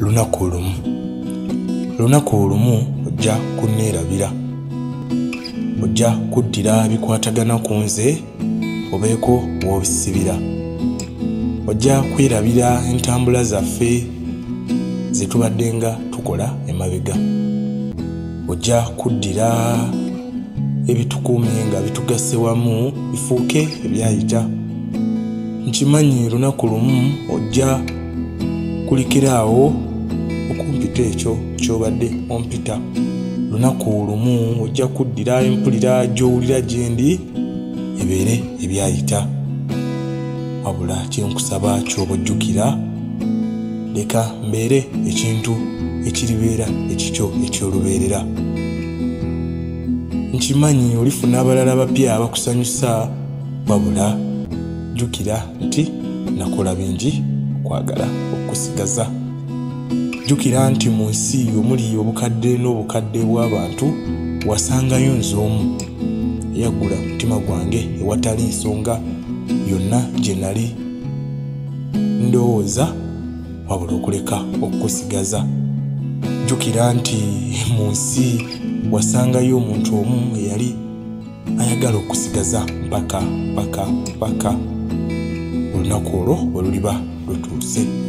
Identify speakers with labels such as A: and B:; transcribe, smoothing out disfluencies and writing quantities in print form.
A: Lunaku olumu, lunaku olumu ojja kunneerabira, ojja kuddira bikwatagana ku nze obeeko w'obisibira, ojja kwerabira entambula zaffe ze tubaddenga tukola emabega, ojja kuddira ebitukuumye nga bitugasse wamu bifuuke ebyayita. Nkimanyi lunaku lumu ojja kulekera awo okumpita ekyo ky'obadde ompita. Lunaku lumu ojja kuddira empulira gy'owulira gye ndi ebeere ebyayita. Wabula kye nkusaba ky'oba ojjukira, leka mbeere ekintu ekiribeera ekikyo eky'olubeerera. Nkimanyi olifuna abalala bapya abakusanyusa, wabula jjukira nti nakola bingi okwagala okukusigaza. Jjukira nti mu nsi omuli obukadde n'obukadde bw'abantu wasangayo nze omu eyaggula omutima gwange ewatali nsonga yonna gye nali ndowooza, wabula okuleka okukusigaza. Jjukira nti mu nsi wasangayo omuntu omu eyali ayagala okusigaza mpaka mpaka mpaka olunaku olwo bwe luliba lutuuse.